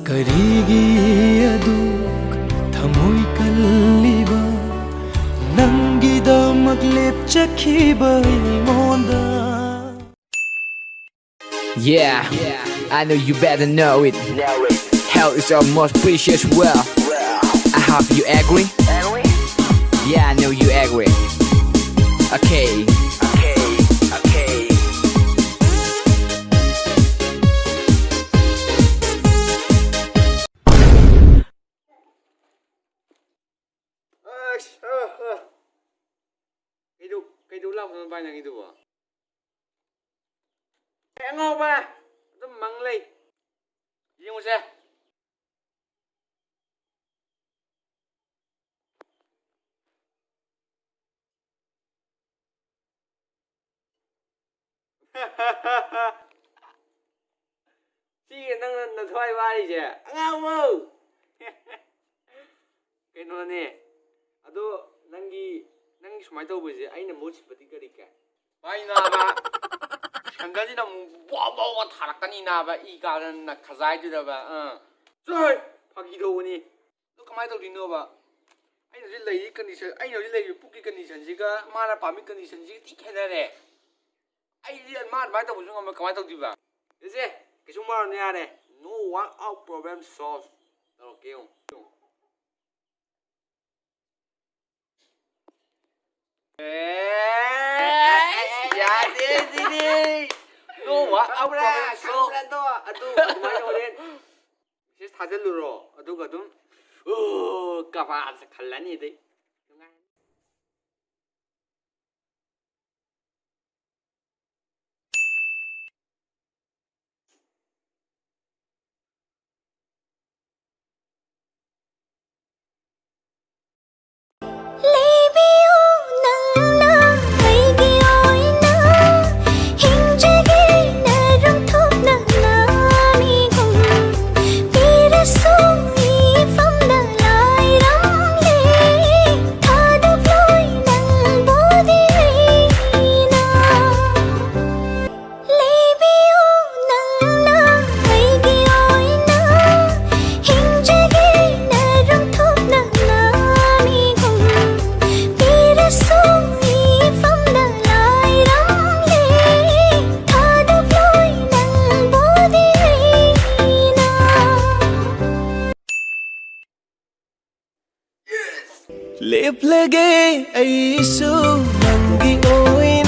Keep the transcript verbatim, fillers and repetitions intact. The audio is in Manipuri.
ꯀꯔꯤꯒꯤ ꯑꯗꯨꯛ ꯊꯃꯣꯏ ꯀꯜꯂꯤꯕ, ꯅꯪꯒꯤꯗꯃꯛ ꯂꯦꯞꯆꯈꯤꯕ ꯑꯩꯉꯣꯟꯗ? Yeah, I know you better know it. Health is our most precious wealth. I hope you agree. Yeah, I know you agree. Okay. Okay. Okay. ꯑꯁ, ꯑ, ꯑ꯫ ꯀꯩꯗꯧ-, ꯀꯩꯗꯧ ꯂꯥꯛꯄꯅꯣ ꯚꯥꯏ ꯅꯪꯒꯤꯗꯨꯕꯣ? ꯑꯦ, ꯑꯉꯥꯎꯕ! ꯑꯗꯨꯝ ꯃꯪ ꯂꯩ꯫ ꯌꯦꯡꯉꯨꯁꯦ꯫ ꯁꯤꯒꯤ ꯅꯪꯅ ꯅꯊ꯭ꯋꯥꯏ ꯋꯥꯔꯤꯁꯦ, ꯑꯉꯥꯡꯕꯧ! ꯀꯩꯅꯣꯅꯦ, ꯑꯗꯣ ꯅꯪꯒꯤ, ꯅꯪꯒꯤ ꯁꯨꯃꯥꯏꯅ ꯇꯧꯕꯁꯦ ꯑꯩꯅ ꯃꯍꯨꯠ ꯁꯤꯟꯕꯗꯤ ꯀꯔꯤ ꯀꯥꯏ? ꯚꯥꯏ ꯅꯥꯕ, ꯁꯦꯟꯗꯜꯁꯤꯅ ꯑꯃꯨꯛ ꯕꯣ ꯕꯣ ꯕꯣ ꯊꯥꯔꯛꯀꯅꯤ ꯅꯥꯕ, ꯏ ꯀꯥꯗꯅ ꯈꯖꯥꯏꯗꯨꯗꯕ, ꯑꯥ꯫ ꯆꯣꯏ! ꯐꯥꯒꯤ ꯇꯧꯕꯅꯤ꯫ ꯑꯗꯨ ꯀꯃꯥꯏꯅ ꯇꯧꯗꯣꯏꯅꯣꯕ? ꯑꯩꯅ ꯍꯧꯖꯤꯛ ꯂꯩꯔꯤ condition, ꯑꯩꯅ ꯍꯧꯖꯤꯛ ꯂꯩꯔꯤꯕ ꯄꯨꯛꯀꯤ conditionꯁꯤꯒ ꯃꯥꯅ ꯄꯥꯝꯃꯤ conditionꯁꯤꯒ ꯊꯤ ꯈꯦꯠꯅꯔꯦ꯫ ꯑꯩꯗꯤ ꯃꯥ ꯑꯗꯨꯃꯥꯏꯅ ꯇꯧꯕꯁꯨ ꯉꯝꯃꯣꯏ, ꯀꯃꯥꯏꯅ ꯇꯧꯗꯣꯏꯕ? ꯆꯦꯆꯦ, ꯀꯩꯁꯨ ꯋꯥꯔꯨꯅꯨ ꯌꯥꯔꯦ꯫ No workout problem solved꯫ ꯇꯧꯔꯛꯀꯦ ꯌꯦꯡꯉꯨ꯫ ꯑꯦ, ꯌꯥꯗꯦ ꯁꯤꯗꯤ꯫ No workout problem solved꯫ ꯈꯪꯕ꯭ꯔꯥ ꯑꯗꯣ? ꯑꯗꯨ ꯑꯗꯨꯃꯥꯏꯅ ꯍꯣꯔꯦꯟ message ꯊꯥꯖꯤꯜꯂꯨꯔꯣ꯫ ꯑꯗꯨꯒ ꯑꯗꯨꯝ, ꯑꯣ, ꯀꯕꯥꯁꯦ ꯈꯜꯂꯅꯤ ꯑꯗꯩ꯫ ꯂꯩꯕꯤꯌꯨ ꯅꯪꯅ ꯑꯩꯒꯤ ꯑꯣꯏꯅ, ꯍꯤꯡꯖꯒꯦ ꯅꯔꯨꯝꯊꯣꯛꯅ ꯉꯥꯃꯤꯒꯨꯝ, ꯄꯤꯔꯁꯨ ꯃꯤꯐꯝꯗ ꯂꯥꯏꯔꯝꯂꯦ꯫ ꯂꯦꯞꯂꯒꯦ ꯑꯩꯁꯨ ꯅꯪꯒꯤ ꯑꯣꯏꯅ꯫